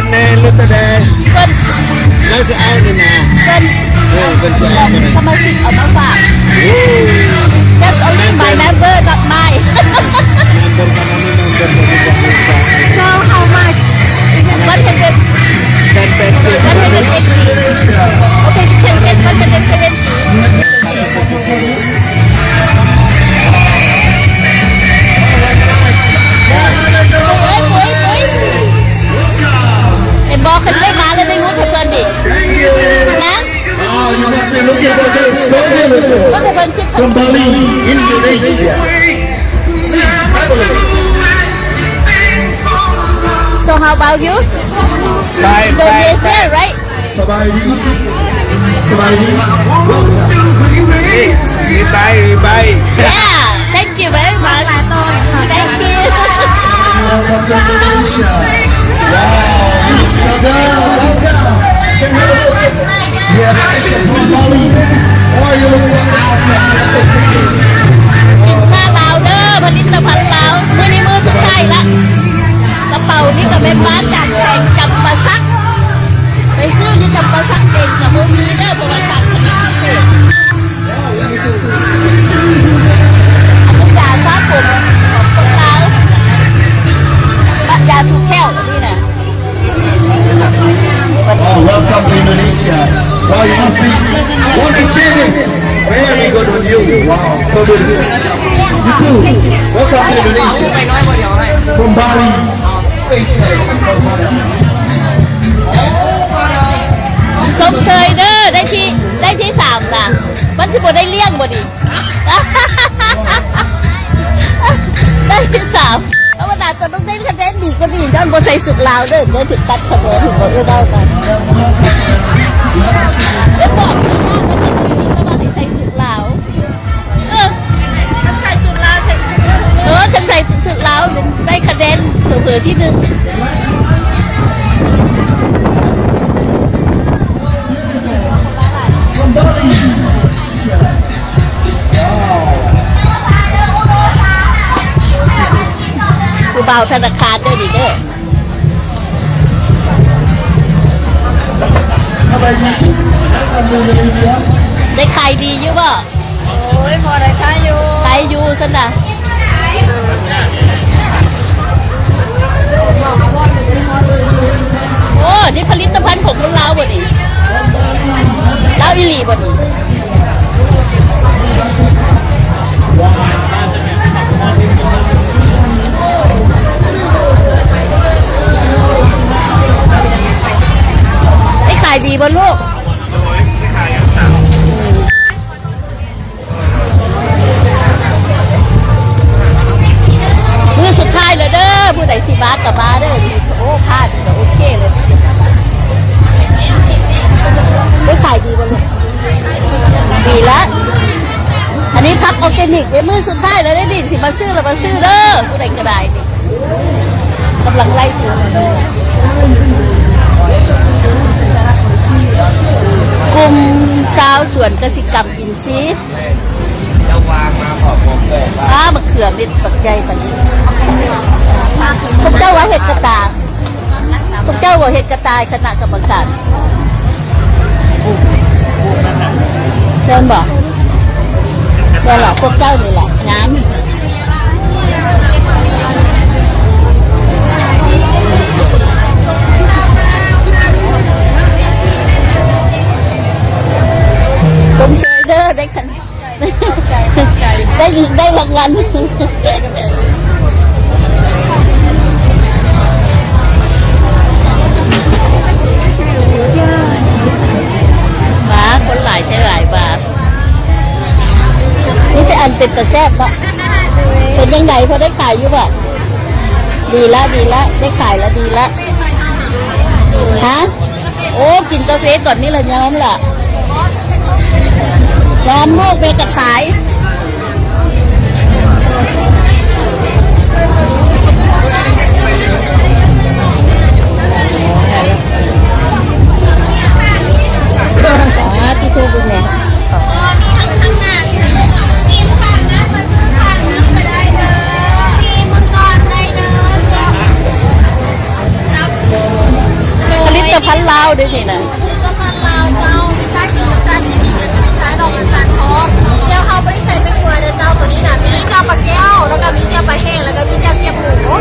ແນ່ ລົດຕາແດງ ເພິ່ນ ລາວຊິເອົານີ້ນະ ເພິ່ນ ເອີ ເພິ່ນຊິເອົາ ສະມາຊິກເອົາມາຝາກ. That's only my member, not mine. Member ເຮົາມີ member ເຮົາມີ So how much? One hundred. One hundred eighty. Okay, you can get one hundred seventy. ປຸ້ຍ ປຸ້ຍ ປຸ້ຍ ເຫັນບໍ່? ເພິ່ນໄດ້ມາແລ້ວ ໄດ້ງູດໃຫ້ເພິ່ນນີ້ນະ. Wow, you must be looking for this. So beautiful. From Bali, Indonesia. Please have a look. So how about you? Bye, bye, Indonesia, bye. Right? ສະບາຍດີ ສະບາຍດີ Welcome. Hey, bye, bye. Yeah, thank you very much. Thank you. Welcome to Indonesia. Wow, you look so good. Welcome. Say hello. We have special from Bali. Oh, you look so awesome. ສິນຄ້າລາວເດີ ຜະລິດຕະພັນລາວ. ມື້ນີ້ມື້ສຸດທ້າຍລະ. ກະເປົານີ້ກະແມ່ນມາຈາກແຂວງຈຳປາສັກ. ໄປຊື້ຢູ່ຈຳປາສັກເອງກະບໍ່ມີເດີ ເພາະວ່າສັ່ງເປັນພິເສດ. ອັນນີ້ຢາສະຜົມຂອງຄົນລາວ ປະຢາຖືກແຂ້ວອັນນີ້ນະ. Oh, welcome to Indonesia. Wow, you must be, want to see this. Very good on you. Wow, so beautiful. You too. Welcome to Indonesia. From Bali. ຊົມເຊີຍເດີ ໄດ້ທີ ໄດ້ທີສາມນະ. ມັນຊິບໍ່ໄດ້ລ້ຽງບໍ່ນີ້? ໄດ້ທີສາມ. ທຳມະດາຕ້ອງໄດ້ຄະແນນດີກວ່ານີ້ ຍ້ອນບໍ່ໃສ່ຊຸດລາວເດີ ໄດ້ຖືກຕັດຄະແນນ ຖືກບໍ່ເອີເວົ້າກັນ. ໄດ້ບອກເຂົາວ່າໃສ່ຊຸດລາວ. ເອີ ຄັນໃສ່ຊຸດລາວ ເອີ ຄັນໃສ່ຊຸດລາວໄດ້ຄະແນນເຜີໆທີໜຶ່ງ. ຜູ້ບ່າວທະນາຄານເດີນີ້ເດີ. ໄດ້ຂາຍດີຢູ່ບໍ່? ໂອ້ຍ ພໍໄດ້ຂາຍຢູ່ ຂາຍຢູ່ຊັ້ນນະ. ໂອ້ ນີ້ຜະລິດຕະພັນຂອງຄົນລາວບໍ່ນີ້? ລາວອີ່ຫຼີບໍ່ນີ້? ໄດ້ຂາຍດີບໍ່ລູກ? ມື້ສຸດທ້າຍແລ້ວເດີ ຜູ້ໃດຊິມາກະມາເດີ. ໂອ້ ພາດກະໂອເຄເລີຍ. ໄດ້ຂາຍດີບໍ່ລູກ? ດີລະ. ອັນນີ້ຜັກອໍແກນິກເດ້ ມື້ສຸດທ້າຍແລ້ວເດ້ນີ້ ຊິມາຊື້ລະມາຊື້ເດີ ຜູ້ໃດກະໄດ້ນີ້. ກຳລັງໄລ່ຊື້ ກຸ່ມຊາວສວນກະສິກຳອິນຊີ. ອ້າ ມະເຂືອເມັດບັກໃຫຍ່ປານນີ້. ພວກເຈົ້າວ່າເຮັດກະຕ່າ ພວກເຈົ້າວ່າເຮັດກະຕ່າຍຄະນະກຳມະການ. ແມ່ນບໍ່? ແມ່ນລະ ພວກເຈົ້ານີ້ແຫຼະງາມ. ຊົມເຊີຍເດີ ໄດ້ຄະແນນ ໄດ້ ໄດ້ລາງວັນ. ມາ ຄົນຫຼາຍແທ້ຫຼາຍບາດ. ມີແຕ່ອັນເປັນຕາແຊບເນາະ. ເປັນຈັ່ງໃດ ພໍໄດ້ຂາຍຢູ່ບໍ່? ດີລະ ດີລະ ໄດ້ຂາຍລະ ດີລະ. ຮະ? ໂອ້ ກິນກາເຟກ່ອນນີ້ລະຍອມລະ ຍອມລູກແມ່ຈະຂາຍ. ສາທຸເບິ່ງແດ່. ມີມັງກອນໄດ້ເດີ ມີມັງກອນໄດ້ເດີ. ຈັບ ເດ້ນີ້ນະ ຜະລິດຕະພັນລາວເຈົ້າ ມີຊາຄຣີມ ມີຊາຄຣີມ ແລ້ວກໍມີຊາດອກອັນຊັນພ້ອມ. ແຈ່ວເຮົາບໍ່ໄດ້ໃສ່ແປ້ງນົວເດີເຈົ້າ, ຕົວນີ້ນະ ມີແຈ່ວປາແກ້ວ ແລ້ວກໍມີແຈ່ວປາແຫ້ງ ແລ້ວກໍມີແຈ່ວຄຽບໝູ ທຸກ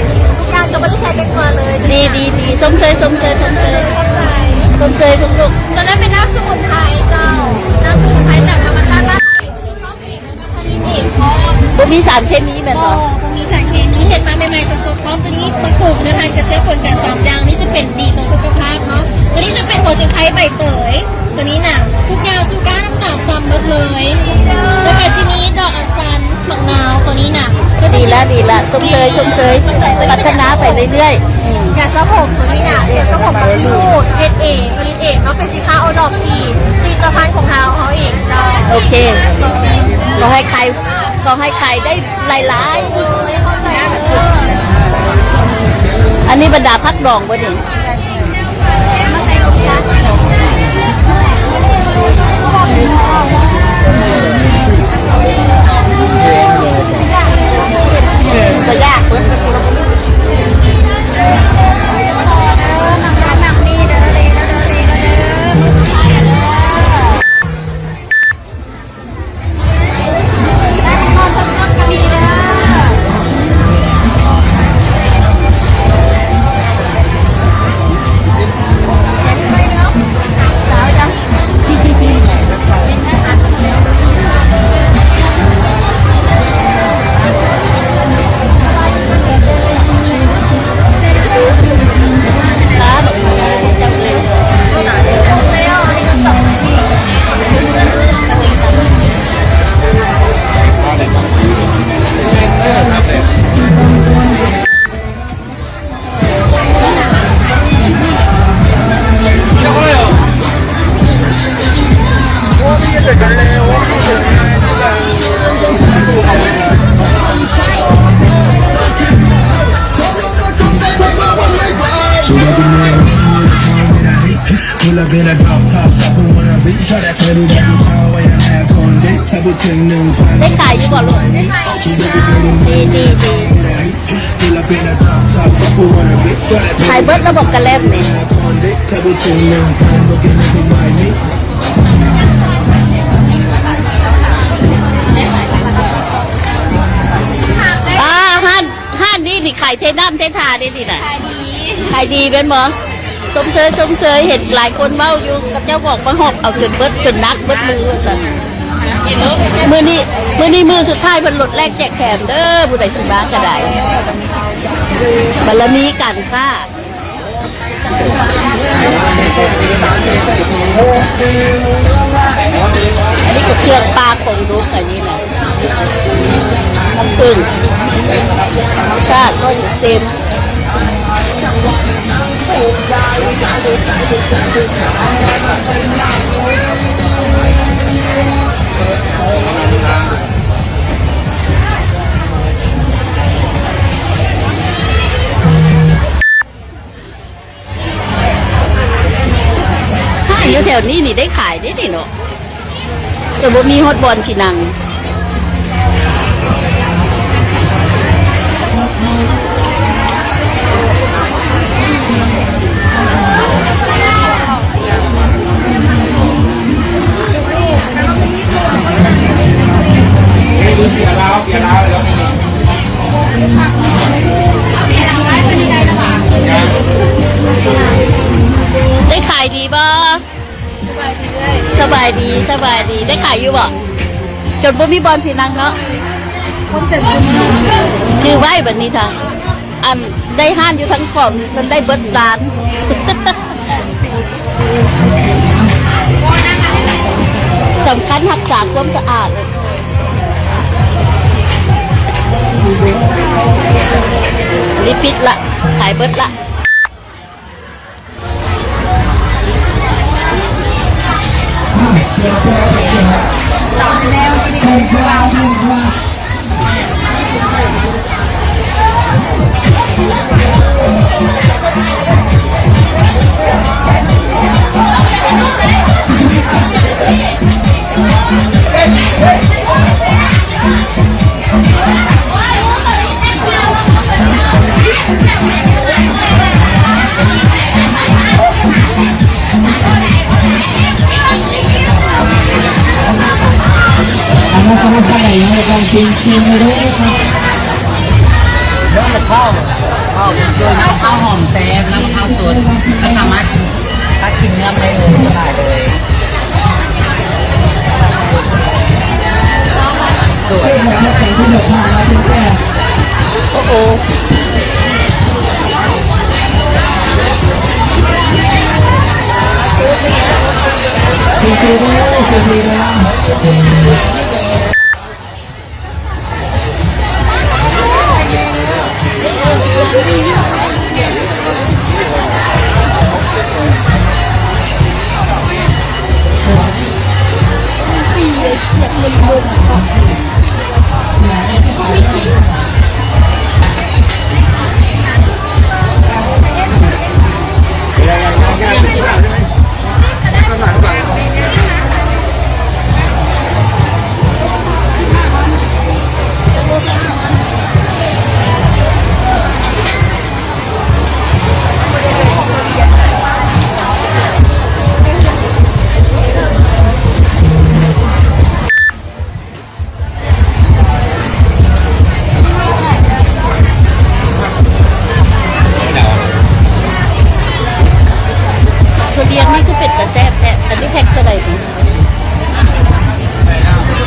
ຢ່າງຈະບໍ່ໄດ້ໃສ່ແປ້ງນົວເລີຍ. ດີ ດີ ດີ ຊົມເຊີຍ ຊົມເຊີຍ ຊົມເຊີຍ ຂອບໃຈ ຊົມເຊີຍທຸກໆ. ຕົວນັ້ນເປັນນ້ຳສະໝຸນໄພເຈົ້າ ນ້ຳສະໝຸນໄພຈາກທຳມະຊາດບ້ານເຮົາເອງ ແລ້ວກໍຜະລິດເອງພ້ອມ. ບໍ່ມີສານເຄມີແມ່ນບໍ່? ບໍ່ ບໍ່ມີສານເຄມີ ເຮັດມາໃໝ່ໆສົດໆພ້ອມ. ຕົວນີ້ປະກົງນະ ທານກະເຈືອປົນກັນສາມຢ່າງ ນີ້ຈະເປັນດີຕໍ່ສຸຂະພາບເນາະ. ຕົວນີ້ຈະເປັນຫົວຊິງໄຄໃບເຕີຍ ຕົວນີ້ນະ ທຸກຢ່າງຊູກາ ນ້ຳຕານຕຳໝົດເລີຍ ແລ້ວກໍຊິມີດອກອັນຊັນ ໝາກນາວ ຕົວນີ້ນະ. ດີລະ ດີລະ ຊົມເຊີຍ ຊົມເຊີຍ ພັດທະນາໄປເລື້ອຍໆ. ຢາສະຜົມຕົວນີ້ນະ ຢາສະຜົມປະຕິຮູດ ເຮັດເອງ ເອງເນາະ ເປັນສິນຄ້າໂອດອບທີ່ຜະລິດຕະພັນຂອງເຮົາ ເຮົາເອງເຈົ້າ. ໂອເຄ ຂໍໃຫ້ຂາຍ ຂໍໃຫ້ຂາຍໄດ້ຫຼາຍໆ. ອັນນີ້ບັນດາຜັກດອງບໍ່ນີ້? ບໍ່ຢາກເບິ່ງ ໄດ້ຂາຍຢູ່ບໍ່ລູກ? ດີ ດີ ດີ. ຂາຍເບິດແລ້ວບໍ່ກະແລັມນີ້? ອ່າ ຮ້ານ ຮ້ານນີ້ນີ້ຂາຍເທນ້ຳເທທ່າເດ້ນີ້ນະ. ຂາຍດີ ຂາຍດີແມ່ນບໍ່? ຊົມເຊີຍ ຊົມເຊີຍ ເຫັນຫຼາຍຄົນເວົ້າຢູ່ ເຂົາເຈົ້າບອກມາຮອບເອົາຈົນເບິດ ຈົນໜັກເບິດມືວ່າຊັ້ນ. ມື້ນີ້ ມື້ນີ້ມື້ສຸດທ້າຍ ເພິ່ນລົດແລກແຈກແຖມເດີ ຜູ້ໃດຊິມາກໍໄດ້ ບາລະມີການຄ້າ. ອັນນີ້ກໍເຄື່ອງປາກຂອງລູກ ອັນນີ້ນະ ນ້ຳເຜິ້ງ ຊາດ ເຂົ້າເສັ້ນ. ຮ້ານຢູ່ແຖວນີ້ນີ້ໄດ້ຂາຍເດ້ນີ້ເນາະ ແຕ່ບໍ່ມີຮອດບ່ອນຊິນັ່ງ. ໄດ້ຂາຍດີບໍ່? ສະບາຍດີ ສະບາຍດີ ໄດ້ຂາຍຢູ່ບໍ່? ຈົນບໍ່ມີບ່ອນຊິນັ່ງເນາະ ຄົນເຕັມຊຸມ. ຈື່ໄວ້ບັດນີ້ທາງ ອັນ ໄດ້ຮ້ານຢູ່ທາງຂອງ ມັນໄດ້ເບິດຮ້ານ. ສຳຄັນຮັກສາຄວາມສະອາດ. ນີ້ປິດລະ ຂາຍເບິດລະ. ເ ເບິ່ງກັບເຂົ້າ ເຂົ້າ ໂດຍນ້ຳເຂົ້າຫອມແຊບ ນ້ຳເຂົ້າສົດ ກໍສາມາດກິນ ຕັກກິນເນື້ອມາໄດ້ເລີຍ ສະບາຍເລີຍ. ໂອ້ໂຫ ທຸລຽນນີ້ຄືເປັນຕາແຊບແທ້. ອັນນີ້ແພັກເທົ່າໃດນີ້?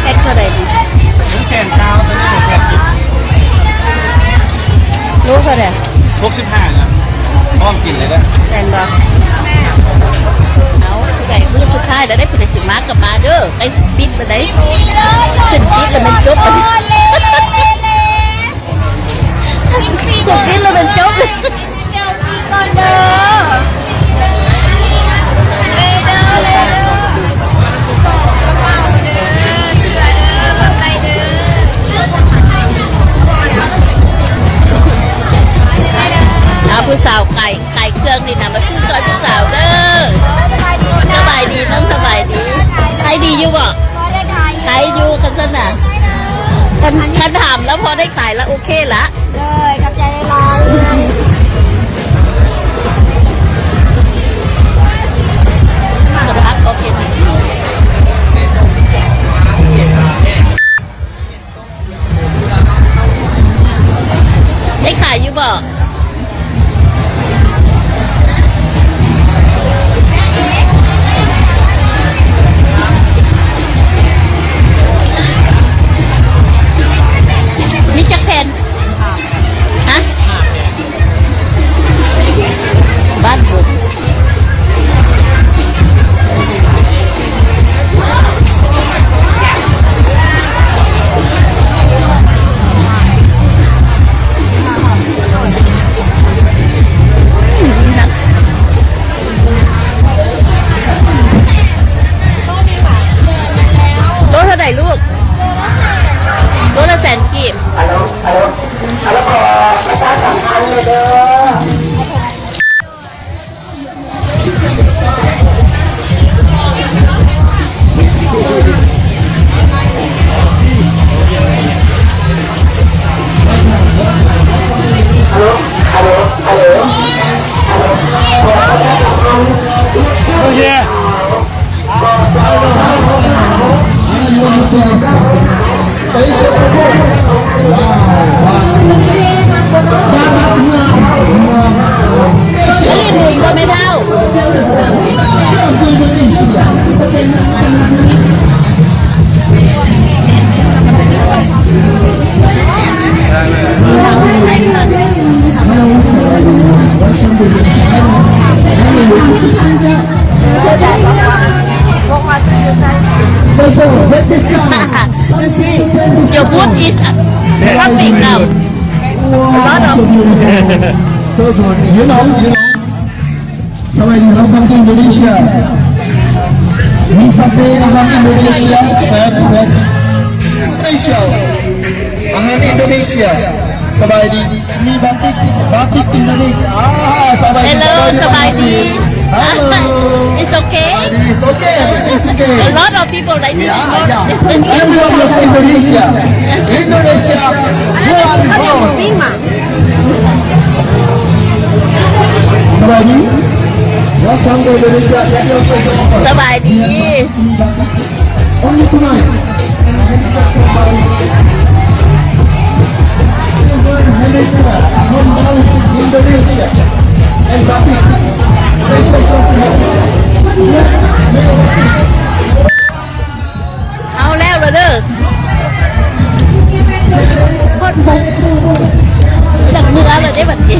ແພັກເທົ່າໃດນີ້? ໜຶ່ງແສນຊາວ ໂລເທົ່າໃດ? ຫົກສິບຫ້ານະ ພ້ອມກິນເລີຍເດີ ແມ່ນບໍ່? ເອົາ ຜູ້ໃດ ມື້ສຸດທ້າຍແລ້ວເດ້ ຜູ້ໃດຊິມາກໍມາເດີ ໃກ້ຊິປິດແລ້ວໃດ໋ ຂຶ້ນປິດແລ້ວແມ່ນຈົບ ຂຶ້ນປິດແລ້ວແມ່ນຈົບ. ເຈົ້າກິນກ່ອນເດີ ເລີຍເດີ ເລີຍເດີ ກະເປົາເດີ ເສື້ອເດີ ເບິ່ງໄປເດີ ເອົາ ຜູ້ສາວຂາຍ ຂາຍເຄື່ອງນີ້ນະ ມາຊື້ຊ່ອຍຜູ້ສາວເດີ. ສະບາຍດີ ນ້ອງສະບາຍດີ ຂາຍດີຢູ່ບໍ່? ຂາຍຢູ່ ຄັນຊັ້ນນະ ຄັນ ຄັນຖາມແລ້ວພໍໄດ້ຂາຍລະໂອເຄລະ. ເດີ ຂອບໃຈຫຼາຍໆ ໄດ້ຂາຍຢູ່ບໍ່? ມີຈັກແຜ່ນ? ຮະ? ບ້ານບຸນ ໂລເທົ່າໃດລູກ? ໂລລະແສນກີບ. You see, your booth is, uh, traffic now. A lot of people. So good. You know, you know. ສະບາຍດີ welcome to Indonesia. ມີສະເຕຍ welcome to Indonesia. Special. ອາຫານອິນໂດເນເຊຍ. ສະບາຍດີ. ມີບາຕິກ ບາຕິກອິນໂດເນເຊຍ. ອາ ສະບາຍດີ Hello ສະບາຍດີ ສະບາຍດີ. Hello. It's okay. ສະບາຍດີ It's okay. Everything is okay. A lot of people like this. Yeah, yeah. Everyone loves Indonesia. Indonesia. Who are the boss? ສະບາຍດີ. Welcome to Indonesia. Get your special offer. ສະບາຍດີ. Only tonight. ເອົາແລ້ວລະເດີ ຄົນບຸກ ຢາກເມືອລະເດ້ບັດນີ້.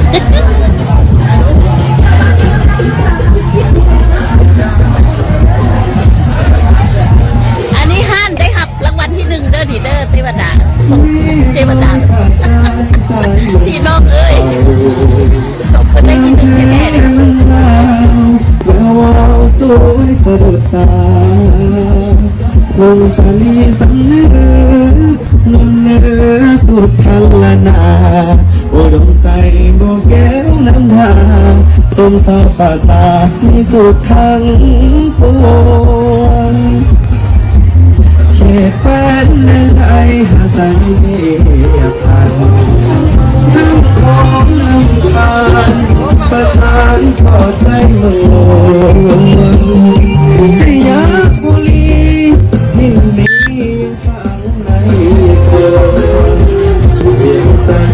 ອັນນີ້ຮ້ານໄດ້ຮັບລາງວັນທີໜຶ່ງເດີນີ້ເດີ ເທວະດາ ເທວະດາ ພີ່ນ້ອງເອີຍ. ສົມເພິ່ນໄດ້ທີໜຶ່ງແທ້ໆເດ້. ແວວວາວສວຍສະດຸດຕາ ວົງສາລີສຳເໜີ ລົ້ນເໜີສຸດພັນລະນາ ອຸດົມໄຊບໍ່ແກ້ວນຳທາ ສົມສາປະສາມີສຸດທັງປວງ. ເຂດແຄວ້ນແດນໄທຫາໄຊເດຍພັນ ນ້ຳຂອງນ້ຳຂານ ປະສານທອດໄຊເມືອງຫຼວງ ໄຊຍະບູລີ ຍິນດີຟັງໃນເຊີນ ວຽງຈັນ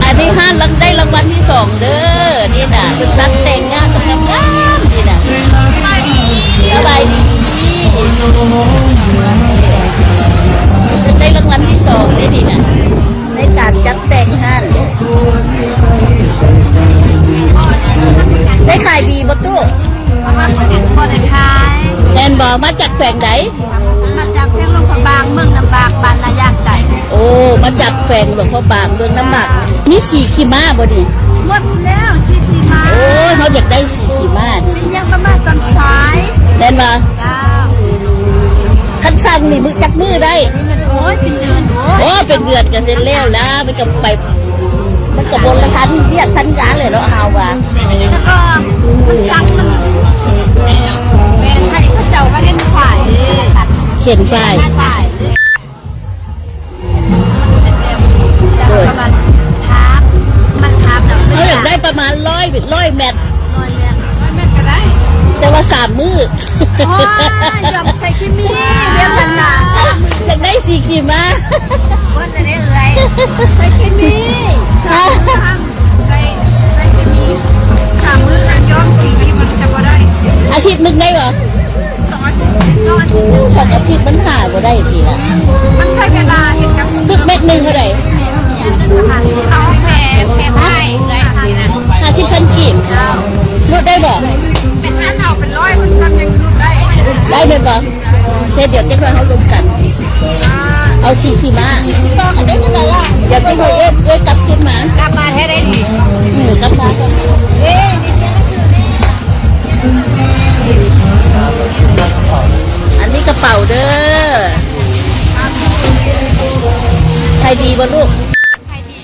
ອັນນີ້ຮ້ານລັງ ໄດ້ລາງວັນທີສອງເດີ ນີ້ນະ ຈັດແຕ່ງງານແບບງາມໆ ນີ້ນະ. ສະບາຍດີ ສະບາຍດີ ໄດ້ລາງວັນທີສອງເດ້ນີ້ນະ ໃນການຈັດແຕ່ງຮ້ານ. ໄດ້ຂາຍດີບໍ່ຕູ້? ພໍໄດ້ຂາຍ. ແມ່ນບໍ່? ມາຈາກແຂວງໃດ? ມາຈາກແຂວງຫຼວງພະບາງ ເມືອງນ້ຳບາກ ບ້ານນາຢາງໃຕ້. ໂອ້ ມາຈາກແຂວງຫຼວງພະບາງ ເມືອງນ້ຳບາກ. ມີສີຂີ່ມ້າບໍ່ນີ້? ໝົດແລ້ວ ສີຂີ່ມ້າ. ໂອ້ຍ ເຮົາຢາກໄດ້ສີຂີ່ມ້ານີ້. ມີຫຍັງກໍມາຕອນສາຍ. ແມ່ນບໍ່? ເຈົ້າ. ຄັນສັ່ງນີ້ມື້ ຈັກມື້ໄດ້? ໂອ້ຍ ເປັນເດືອນ. ໂອ້ ເປັນເດືອນກໍເສັດແລ້ວລະ ມັນກໍໄປ ມັນກໍບໍ່ທັນວຽກທັນງານເລີຍເນາະ ເຮົາວ່າ. ແລ້ວກໍມັນສັກ ມັນແມ່ນໃຫ້ເຂົາເຈົ້າມາເຮັດຝ້າຍເດ້ ຂຽນຝ້າຍ ຝ້າຍເດ້. ໂດຍ ປະມານ ຖາມ ມັນຖາມແລ້ວ ເຮົາຢາກໄດ້ປະມານຮ້ອຍ ຮ້ອຍແມັດ. ຮ້ອຍແມັດ ຮ້ອຍແມັດກໍໄດ້ ແຕ່ວ່າສາມມື້. ໂອ້ຍ ຢາກໃສ່ເຄມີ ດຽວກັນນະ ສາມມື້ ຢາກໄດ້ສີຂີ່ມ້າ. ບໍ່ຈະໄດ້ເອື້ອຍ ໃສ່ເຄມີ ສາມມື້ ໃສ່ ໃສ່ເຄມີ ສາມມື້ ຄັນຍ້ອມສີນີ້ມັນຈະບໍ່ໄດ້. ອາທິດໜຶ່ງໄດ້ບໍ່? ສອງອາທິດ ສອງອາທິດມັນຫາບໍ່ໄດ້ຕິລະ. ມັນໃຊ້ເວລາເຮັດກັບ ແມັດໜຶ່ງເທົ່າໃດ? ຫ້າສິບ ເອົາແພ ແພໄມ້ເອື້ອຍ ຫ້າສິບພັນກີບ. ເຈົ້າ. ຫຼຸດໄດ້ບໍ່? ເປັນຫ້າເທົ່າ ເປັນຮ້ອຍ ເພິ່ນກໍຍັງຫຼຸດໄດ້. ໄດ້ແມ່ນບໍ່? ໂອເຄ ດຽວຈັກໜ້ອຍເຮົາລົມກັນ ເອົາສີຂີ່ມ້າ. ດຽວຈັກໜ້ອຍເອື້ອຍ ເອື້ອຍກັບຄືນມາ ກັບມາແທ້ໄດ໋ນີ້. ອື ກັບມາ. ເອີ ອັນນີ້ກະເປົາເດີ. ຂາຍດີບໍ່ລູກ? ຂາຍດີ.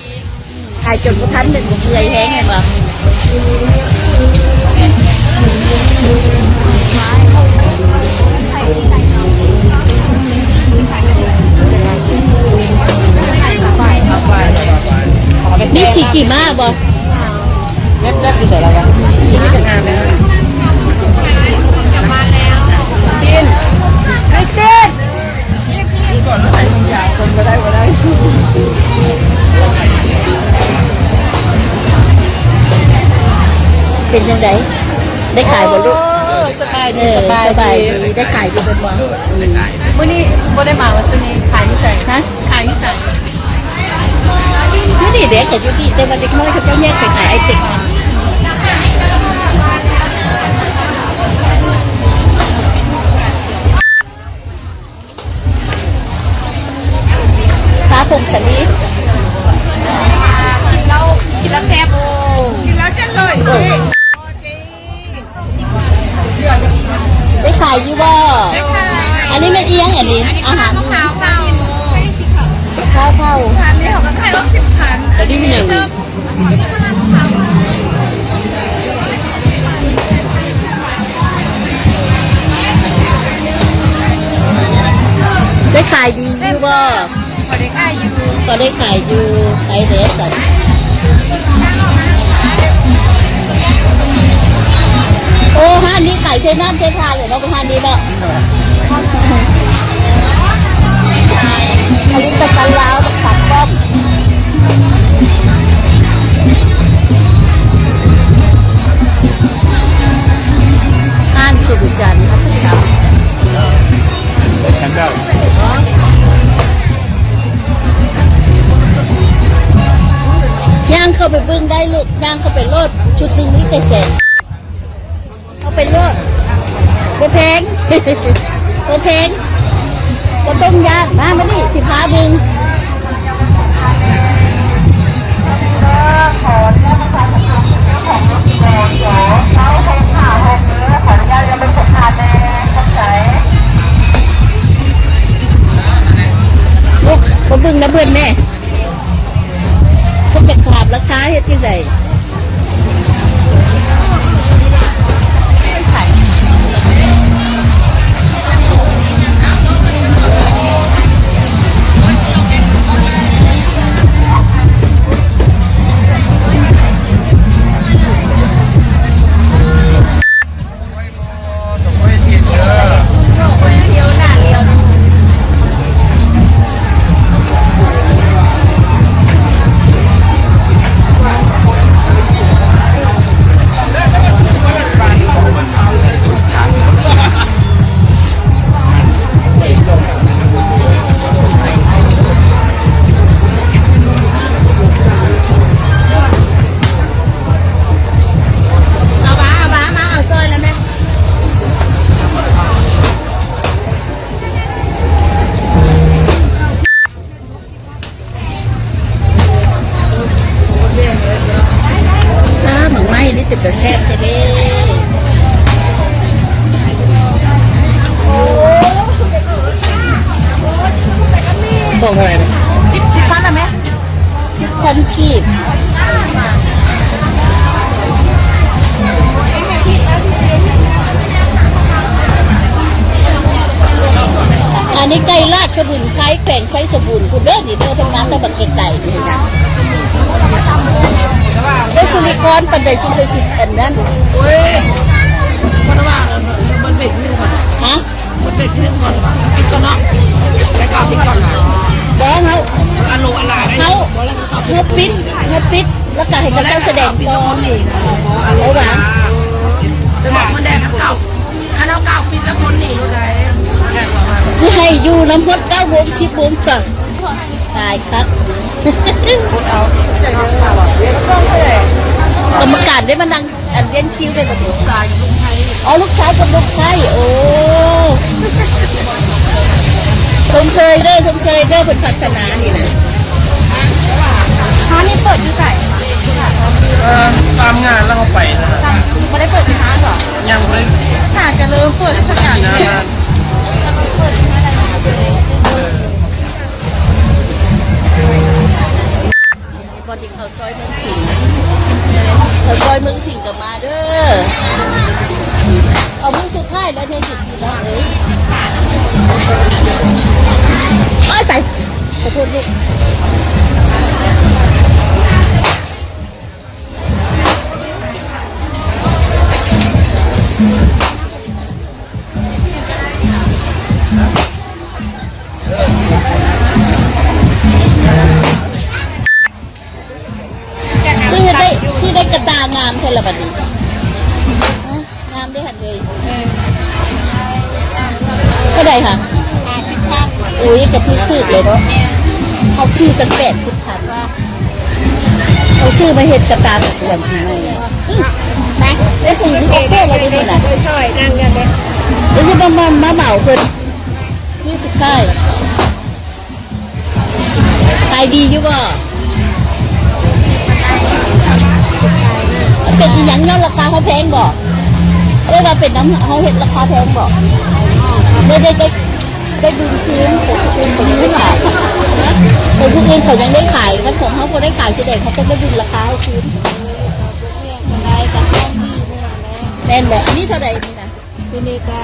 ຂາຍຈົນບໍ່ທັນ ເປັນເມື່ອຍແຮງແມ່ນບໍ່? ມີສີຂີ່ມ້າບໍ່? ແວບໆ ຢູ່ໃສລະວະ? ນີ້ມີແຕ່ງາມເລີຍ. ກິນ ໄອຕິມ. ເປັນຈັ່ງໃດ? ໄດ້ຂາຍບໍ່ລູກ? ໂອ້ ສະບາຍດີ ເອີ ສະບາຍດີ ສະບາຍດີ. ໄດ້ຂາຍຢູ່ແມ່ນບໍ່? ມື້ນີ້ບໍ່ໄດ້ມາວ່າ ຊຸດນີ້ຂາຍຢູ່ໃສ? ຮະ? ຂາຍຢູ່ໃສ? ຢູ່ນີ້ເດ້ ກໍຢູ່ນີ້ ແຕ່ວ່າເດັກນ້ອຍເຂົາເຈົ້າແຍກໄປຂາຍໄອຕິມ. ຊາຜົງສາລີ ກິນແລ້ວ ກິນແລ້ວແຊບ. ໂອ້ ກິນແລ້ວຈະອະລ່ອຍຊິ. ໄດ້ຂາຍຢູ່ບໍ່? ໄດ້ຂາຍ. ອັນນີ້ແມ່ນອີ່ຫຍັງ? ອັນນີ້ ອັນນີ້ ອາຫານ ມະພ້າວເຜົາ. ມະພ້າວເຜົາ. ອັນນີ້ເຂົາກໍຂາຍອອກສິບພັນ. ອັນນີ້ແມ່ນຫຍັງ? ໄດ້ຂາຍດີຢູ່ບໍ່? ພໍໄດ້ຂາຍຢູ່ ພໍໄດ້ຂາຍຢູ່. ໄປເດີສັນ. ໂອ້ ຮ້ານນີ້ຂາຍເທນ້ຳເທທານເລີຍເນາະ ຮ້ານນີ້ເນາະ. ຜະລິດຕະພັນລາວ ບັກຂາມປ້ອມ ຮ້ານສຸລິຈັນ ຍ່າງເຂົ້າໄປເບິ່ງໄດ້ລູກ ຍ່າງເຂົ້າໄປໂລດ ຊຸດໜຶ່ງມີແຕ່ແສນ. ເອົາໄປໂລດ ບໍ່ແພງ ບໍ່ແພງ ບໍ່ຕ້ອງຢ້ານ. ມາ ມານີ້ ຊິພາເບິ່ງ. ລູກ ມາເບິ່ງນຳເພິ່ນແດ່. ເພິ່ນຢາກຖາມລາຄາເຮັດຈັ່ງໃດ? ເອົາວະ ເອົາວະ ມາເອົາຊ່ອຍແລ້ວແມ່. ອ້າ ໝາກໄມ້ນີ້ເປັນຕາແຊບແທ້ເດ້. ບອກເທົ່າໃດນະ? ສິບ ສິບພັນລະແມ່. ສິບພັນກີບ. ອັນນີ້ໄກ່ລາດສະບຸນໄຄ ແຂວງໄຊສົມບູນພຸ້ນເດີ ນີ້ເດີ ເພິ່ນມາແຕ່ບັກໄກໆນີ້ນະ. ໄດ້ສຸລິກອນປານໃດຈຶ່ງໄດ້ສິບອັນນັ້ນ? ໂອ້ຍ ບໍ່ໄດ້ວ່າ ມັນເປັນເລື່ອງ ຮະ? ເປີດເບຣກທີໜຶ່ງກ່ອນ ປິດກ່ອນເນາະ ແລ້ວກໍປິດກ່ອນ ບໍ່ ເຮົາ ອັນໂລອັນຫຼາຍໄດ້ ເຮົາ ເຮົາປິດ ເຮົາປິດ ແລ້ວກໍໃຫ້ເຂົາເຈົ້າສະແດງຕໍ່ ເພາະວ່າ ໄປບອກຄົນແດງເກົ່າ ຄັນເຮົາກ້າວປິດແລ້ວຄົນໜີໂລດໃດ ຊິໃຫ້ຢູ່ນຳຮອດເກົ້າໂມງ ສິບໂມງຊະ ຕາຍຄັກ ກຳມະການໄດ້ມານັ່ງ ອັນລຽນຄິວໄດ້ບັດນີ້ ລູກຊາຍກັບລູກໃພ້ ອໍ ລູກຊາຍກັບລູກໃພ້ ໂອ້ ຊົມເຊີຍເດີ ຊົມເຊີຍເດີ ເພິ່ນພັດທະນານີ້ນະ ຮ້ານນີ້ເປີດຢູ່ໃສ? ເອີ ຕາມງານແລ້ວເຮົາໄປນະ ຕາມ ບໍ່ໄດ້ເປີດເປັນຮ້ານເບາະ? ຍັງບໍ່ໄດ້ ໜ້າຈະເລີ່ມເປີດສັກຢ່າງນີ້ ເອີ ບ່ອນທີ່ເຂົ້າຊອຍເມືອງສິງ ເຂົ້າຊອຍເມືອງສິງກໍມາເດີ ເອົາມື້ສຸດທ້າຍແລ້ວເດ້ ພີ່ນ້ອງເອີຍ ໂອ້ຍ ຕາຍ ຂໍໂທດເດ້. ຄືໄດ້ ຄືໄດ້ກະຕ່າງາມແທ້ລະບັດນີ້ ງາມເດ້ຫັ້ນເລີຍ ເອີ ເທົ່າໃດຄະ? ຫ້າສິບພັນ ໂອ້ຍ ກະຖືກໆເລີຍເນາະ ເຮົາຊື້ຕັ້ງແປດສິບພັນ ເຮົາຊື້ມາເຮັດກະຕ່າງກວນປີໃໝ່ ໄປ ແຕ່ສີນີ້ໂອເຄແລ້ວເດ້ນີ້ນະ ຊ່ອຍນາງກັນເດ້ ດຽວຊິມາ ມາ ມາເໝົາເພິ່ນ ມື້ສຸດທ້າຍ ຂາຍດີຢູ່ບໍ່? ມັນເປັນອີ່ຫຍັງ ຍ້ອນລາຄາເຮົາແພງບໍ່? ເອີ້ນວ່າເປັນນຳເຮົາເຮັດລາຄາແພງບໍ່? ໄດ້ ໄດ້ ໄດ້ ໄດ້ເງິນຄືນ ຂອງຄົນອື່ນເຂົາຍັງໄດ້ຂາຍ ຄັນຂອງເຮົາບໍ່ໄດ້ຂາຍ ຊິໄດ້ ເຮົາຕ້ອງໄດ້ດຶງລາຄາເຮົາຄືນ ແມ່ນບໍ່? ອັນນີ້ເທົ່າໃດນີ້ນະ? ໂຕນີ້ກະ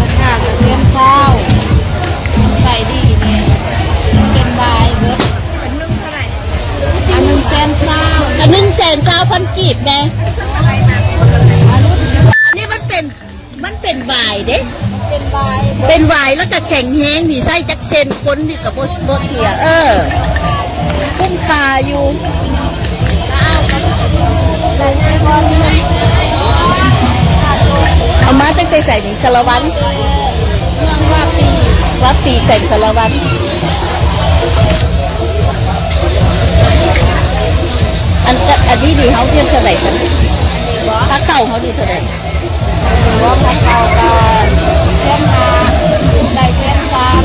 ລາຄາກະແສນຊາວ ໃສ່ດີແດ່ ມັນເປັນວາຍເບິດ ອັນໜຶ່ງແສນຊາວ ອັນໜຶ່ງແສນຊາວພັນກີບແດ່ ອັນນີ້ ມັນເປັນ ມັນເປັນຫວາຍເດ້ ເປັນຫວາຍ ເປັນຫວາຍ ແລ້ວກໍແຂງແຮງນີ້ ໃຊ້ຈັກເຊັນ ຄົນນີ້ກໍບໍ່ ບໍ່ເສຍ ເອີ ຄຸ້ມຄ່າຢູ່. ເອົາມາຕັ້ງແຕ່ໃສນີ້? ສາລະວັນ ເມືອງວາປີ ວາປີ ແຂວງສາລະວັນ. ອັນ ອັນນີ້ນີ້ເຮົາຮຽນເທົ່າໃດກັນ? ຄ່າເຊົ່າເຮົານີ້ເທົ່າໃດ? ລວມທັງເກົ່າກໍແສນຫ້າ ໄດ້ແສນສາມ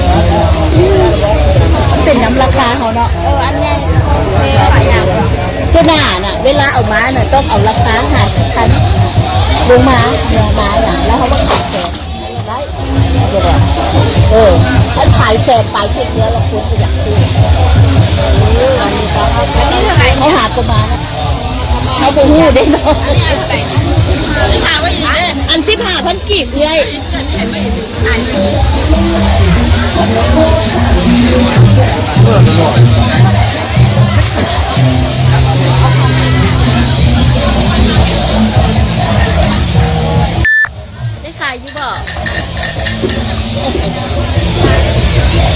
ມັນເປັນນຳລາຄາເຮົາເນາະ. ເອີ ອັນໃຫຍ່ສອງແສນ ເທື່ອໜ້ານະ ເວລາເອົາມານະ ຕ້ອງເອົາລາຄາຫ້າສິບພັນລົງມາ ເມືອງມານະ ແລ້ວເຮົາມາຂາຍແສນ ໄດ້ ເອີ ອັນຂາຍແສນປາຍ ເຈັດເດືອນລະຄົນກໍຢາກຊື້. ເອີ ອັນນີ້ກໍເຮົາ ອັນນີ້ເທົ່າໃດ? ເຮົາຫາປະມານ ເຮົາບໍ່ຮູ້ເດ້ເນາະ. ອັນນີ້ເທົ່າໃດ? ໄປຖາມວ່າອີ່ຫຼີເດີ້. ອັນສິບຫ້າພັນກີບເອື້ອຍ. ໄດ້ຂາຍຢູ່ບໍ່?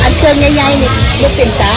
ອັນເຄື່ອງໃຫຍ່ໆນີ້ບໍ່ເປັນຕາ